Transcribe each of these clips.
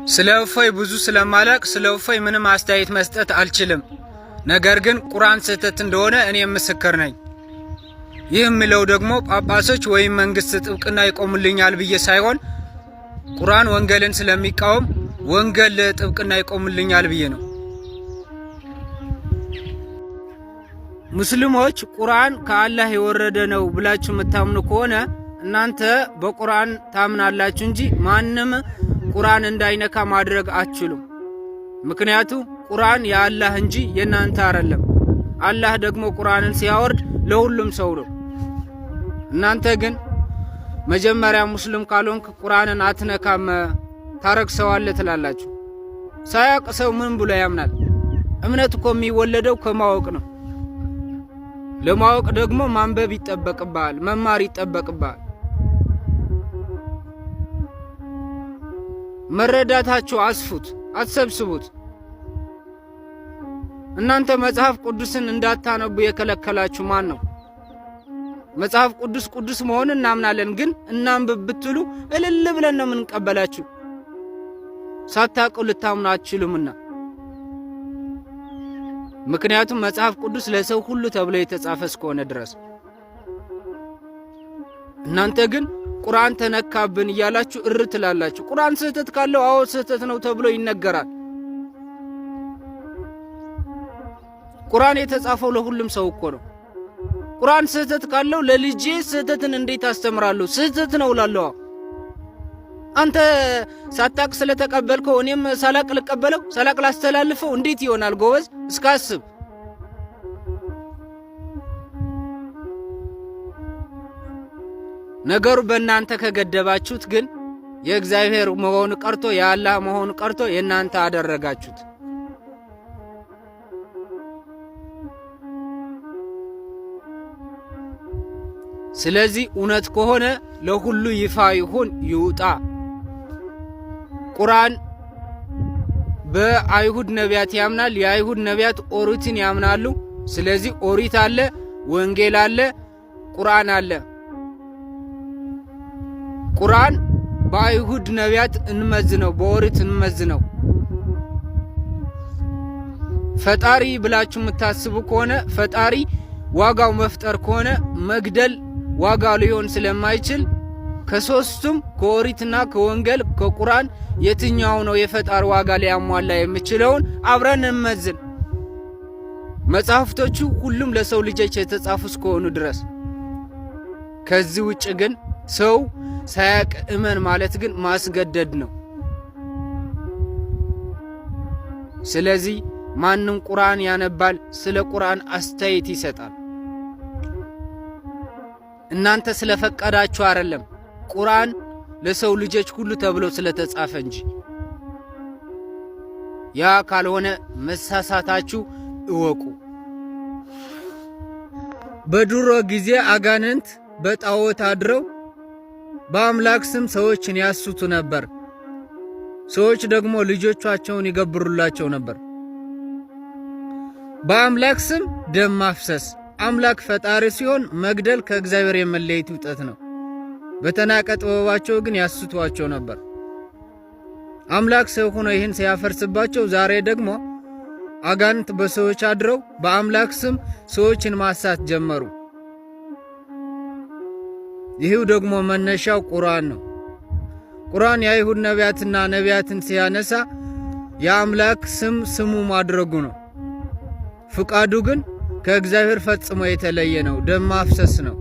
ስለ እፎይ ብዙ ስለማላቅ ስለ እፎይ ምንም አስተያየት መስጠት አልችልም። ነገር ግን ቁርአን ስህተት እንደሆነ እኔም ምስክር ነኝ። ይህ የሚለው ደግሞ ጳጳሶች ወይም መንግስት ጥብቅና ይቆሙልኛል ብዬ ሳይሆን ቁርአን ወንጌልን ስለሚቃወም ወንጌል ጥብቅና ይቆምልኛል ብዬ ነው። ሙስሊሞች ቁርአን ከአላህ የወረደ ነው ብላችሁ የምታምኑ ከሆነ እናንተ በቁርአን ታምናላችሁ እንጂ ማንም ቁርአን እንዳይነካ ማድረግ አትችሉም። ምክንያቱ ቁርአን የአላህ እንጂ የእናንተ አይደለም። አላህ ደግሞ ቁርአንን ሲያወርድ ለሁሉም ሰው ነው። እናንተ ግን መጀመሪያ ሙስሊም ካልሆንክ ቁርአንን አትነካም ታረክሰዋለህ ትላላችሁ። ሳያውቅ ሰው ምን ብሎ ያምናል? እምነት እኮ የሚወለደው ከማወቅ ነው። ለማወቅ ደግሞ ማንበብ ይጠበቅብሃል፣ መማር ይጠበቅብሃል። መረዳታችሁ አስፉት፣ አትሰብስቡት። እናንተ መጽሐፍ ቅዱስን እንዳታነቡ የከለከላችሁ ማን ነው? መጽሐፍ ቅዱስ ቅዱስ መሆኑን እናምናለን፣ ግን እናንብብ ብትሉ እልል ብለን ነው የምንቀበላችሁ። ሳታውቁ ልታምኑ አትችሉምና። ምክንያቱም መጽሐፍ ቅዱስ ለሰው ሁሉ ተብሎ የተጻፈ እስከሆነ ድረስ። እናንተ ግን ቁርአን ተነካብን እያላችሁ እር ትላላችሁ። ቁርአን ስህተት ካለው አዎ ስህተት ነው ተብሎ ይነገራል። ቁርአን የተጻፈው ለሁሉም ሰው እኮ ነው። ቁርአን ስህተት ካለው ለልጄ ስህተትን እንዴት አስተምራለሁ? ስህተት ነው እላለሁ። አንተ ሳታቅ ስለተቀበልከው እኔም ሳላቅ ልቀበለው ሳላቅ ላስተላልፈው እንዴት ይሆናል? ጎበዝ እስካስብ ነገሩ በእናንተ ከገደባችሁት ግን የእግዚአብሔር መሆኑ ቀርቶ የአላህ መሆኑ ቀርቶ የእናንተ አደረጋችሁት። ስለዚህ እውነት ከሆነ ለሁሉ ይፋ ይሁን ይውጣ። ቁርአን በአይሁድ ነቢያት ያምናል። የአይሁድ ነቢያት ኦሪትን ያምናሉ። ስለዚህ ኦሪት አለ፣ ወንጌል አለ፣ ቁርአን አለ። ቁርአን በአይሁድ ነቢያት እንመዝነው፣ በኦሪት እንመዝነው። ፈጣሪ ብላችሁ የምታስቡ ከሆነ ፈጣሪ ዋጋው መፍጠር ከሆነ መግደል ዋጋ ሊሆን ስለማይችል ከሶስቱም ከኦሪትና ከወንጌል ከቁርአን የትኛው ነው የፈጣሪ ዋጋ ሊያሟላ የሚችለውን አብረን እንመዝን። መጽሐፍቶቹ ሁሉም ለሰው ልጆች የተጻፉ እስከሆኑ ድረስ ከዚህ ውጭ ግን ሰው ሳያቅ እመን ማለት ግን ማስገደድ ነው። ስለዚህ ማንም ቁርአን ያነባል፣ ስለ ቁርአን አስተያየት ይሰጣል። እናንተ ስለፈቀዳችሁ አይደለም፣ ቁርአን ለሰው ልጆች ሁሉ ተብሎ ስለተጻፈ እንጂ። ያ ካልሆነ መሳሳታችሁ እወቁ። በድሮ ጊዜ አጋንንት በጣዖት አድረው በአምላክ ስም ሰዎችን ያስቱ ነበር። ሰዎች ደግሞ ልጆቻቸውን ይገብሩላቸው ነበር። በአምላክ ስም ደም ማፍሰስ አምላክ ፈጣሪ ሲሆን መግደል ከእግዚአብሔር የመለየት ውጠት ነው። በተናቀ ጥበባቸው ግን ያስቷቸው ነበር። አምላክ ሰው ሆኖ ይህን ሲያፈርስባቸው፣ ዛሬ ደግሞ አጋንንት በሰዎች አድረው በአምላክ ስም ሰዎችን ማሳት ጀመሩ። ይህው ደግሞ መነሻው ቁርአን ነው። ቁርአን የአይሁድ ነቢያትና ነቢያትን ሲያነሳ የአምላክ ስም ስሙ ማድረጉ ነው። ፍቃዱ ግን ከእግዚአብሔር ፈጽሞ የተለየ ነው። ደም ማፍሰስ ነው።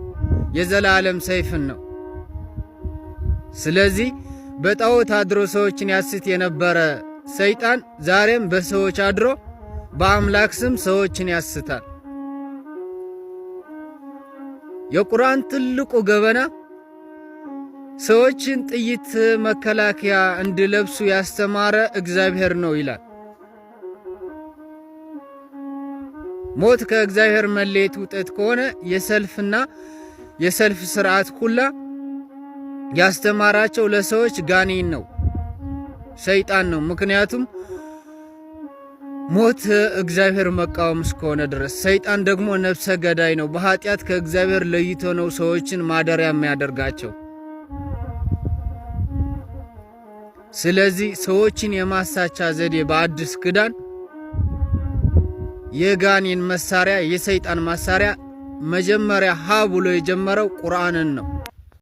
የዘላለም ሰይፍን ነው። ስለዚህ በጣዖት አድሮ ሰዎችን ያስት የነበረ ሰይጣን ዛሬም በሰዎች አድሮ በአምላክ ስም ሰዎችን ያስታል። የቁርአን ትልቁ ገበና ሰዎችን ጥይት መከላከያ እንዲለብሱ ያስተማረ እግዚአብሔር ነው ይላል። ሞት ከእግዚአብሔር መለየት ውጤት ከሆነ የሰልፍና የሰልፍ ስርዓት ሁላ ያስተማራቸው ለሰዎች ጋኔን ነው፣ ሰይጣን ነው። ምክንያቱም ሞት እግዚአብሔር መቃወም እስከሆነ ድረስ፣ ሰይጣን ደግሞ ነፍሰ ገዳይ ነው። በኃጢአት ከእግዚአብሔር ለይቶ ነው ሰዎችን ማደሪያ የሚያደርጋቸው። ስለዚህ ሰዎችን የማሳቻ ዘዴ በአዲስ ኪዳን የጋኔን መሳሪያ የሰይጣን መሳሪያ መጀመሪያ ሀ ብሎ የጀመረው ቁርአንን ነው።